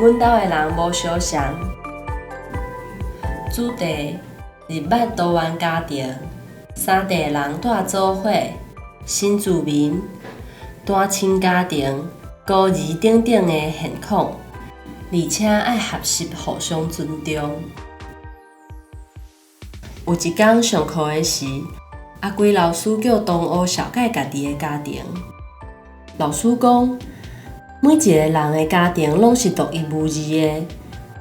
阮兜的人無相像。主題：日捌多元家庭，三代人蹛做伙，新住民、單親家庭、孤兒等等的現況，而且愛學習互相尊重。有一工上課的時，阿龜老師叫同學紹介家己的家庭。老師講，每一個人的家庭攏是獨一無二的，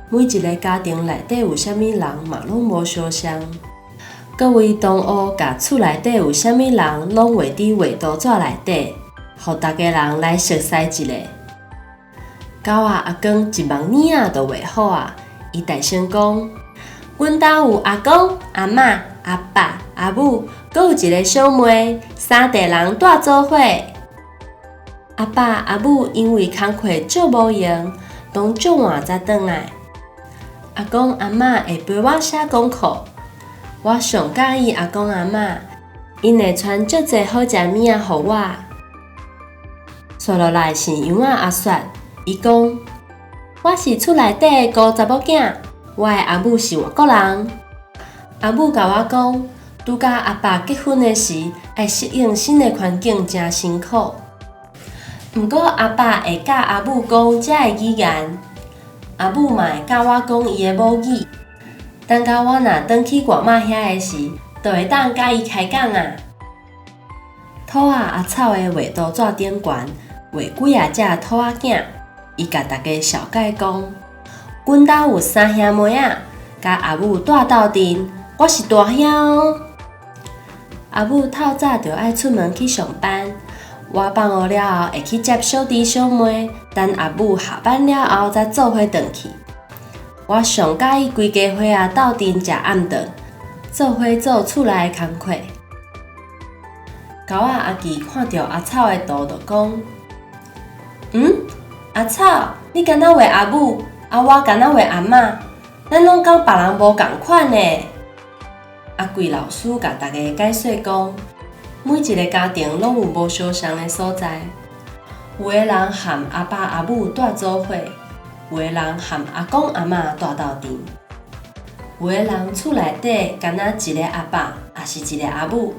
每一个家庭內底有啥物人嘛攏無相像。各位同學共厝內底有啥物人攏畫佇畫圖紙內底，予逐家人來熟似一下。狗仔阿光一望爾仔就畫好啊！伊大聲講：阮兜有阿公、阿嬤、阿爸、阿母，閣有一个小妹，三代人蹛做伙。阿爸阿母因為工課足無閒，攏足晚才轉來。阿公阿嬤會陪我寫功課，我上佮意阿公阿嬤，𪜶會傳足濟好食物仔予我。紲落來是羊仔阿雪，伊講：我是厝內底的孤查某囝，我的阿母是外國人。阿母共我講，拄佮阿爸結婚的時，愛適應新的環境，誠辛苦。毋過阿爸會教阿母講遮的語言，阿母嘛會教我講伊的母語。等到我若轉去外媽遐的時，就會當佮伊開講啊。兔仔阿草的畫圖紙頂懸畫幾仔隻兔仔囝，伊共大家紹介講：阮兜有三兄妹仔，佮阿母蹛鬥陣，我是大兄哦。阿母透早就愛出門去上班。我放學了後會去接小弟小妹，等阿母下班了後才做伙轉去。我上佮意規家伙仔鬥陣食暗頓，做伙做厝內的工課。狗仔阿奇看著阿草的圖就講：嗯，阿草，你敢若畫阿母，啊我敢若畫阿嬤，咱攏佮別人無仝款呢。阿貴老師共大家解說講，每一个家庭攏有無相像的所在，有的人和阿爸阿母蹛做伙，有的人和阿公阿嬤蹛鬥陣，有的人厝內底干焦一个阿爸，抑是一个阿母，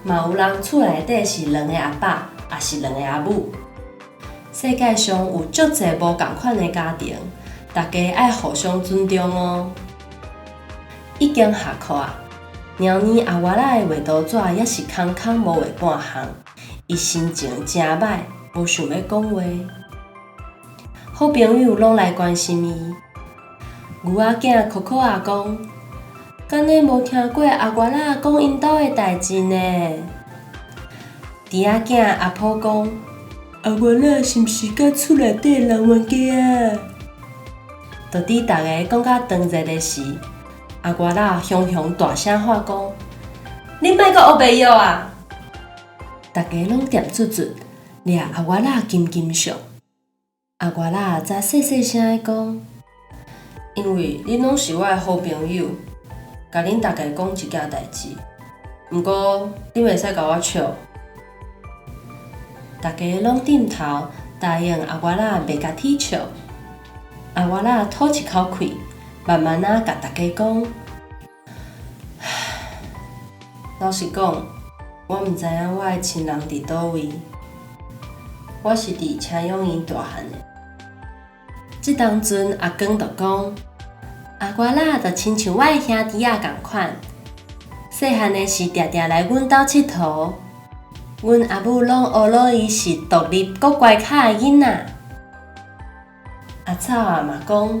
嘛有人厝內底是兩个阿爸，抑是兩个阿母。世界上有足濟無仝款的家庭，大家愛互相尊重哦。已經下課啊！貓膩阿外仔的畫圖紙猶是空空無畫半項，伊心情誠䆀，無想欲講話。好朋友攏來關心伊。牛仔囝可可仔講：敢呢無聽過阿外仔講𪜶兜的代誌呢？豬仔囝阿婆講：阿外仔是毋是佮厝內底人冤家啊？就佇逐家講甲當熱的時，阿外仔雄雄大聲喊講：恁莫閣烏白蟯啊！逐家攏恬朵朵，掠阿外仔緊緊笑。阿外仔才細細聲的講：因為恁攏是我的好朋友，共恁逐家講一件代誌。毋過恁袂使共我笑。逐家攏點頭答應阿外仔袂共取笑。阿外仔吐一口氣，慢慢仔共逐家講：老實講，我毋知影我的親人佇佗位。我是佇車養院大漢的。這當陣阿光就講：阿外仔就親像我的兄弟仔仝款，細漢的時定定來阮兜𨑨迌。阮阿母攏呵咾伊是獨立閣乖巧的囡仔。阿草仔嘛講：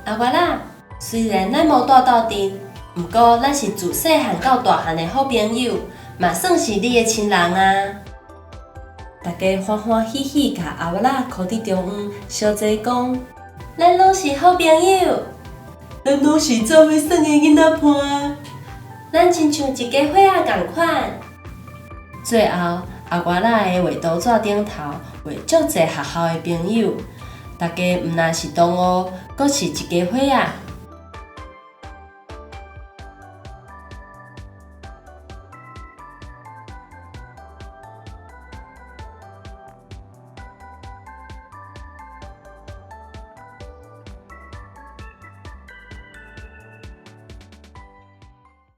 阿外仔，雖然咱無蹛鬥陣，毋過咱是自細漢到大漢的好朋友，嘛算是你的親人啊！逐家歡歡喜喜，共阿外仔箍佇中央，相齊講：咱攏是好朋友，咱攏是做伙耍的囡仔伴，咱親像一家伙仔仝款。最後，阿外仔的畫圖紙頂頭畫足濟學校的朋友，逐家毋但是同學，閣是一家伙仔。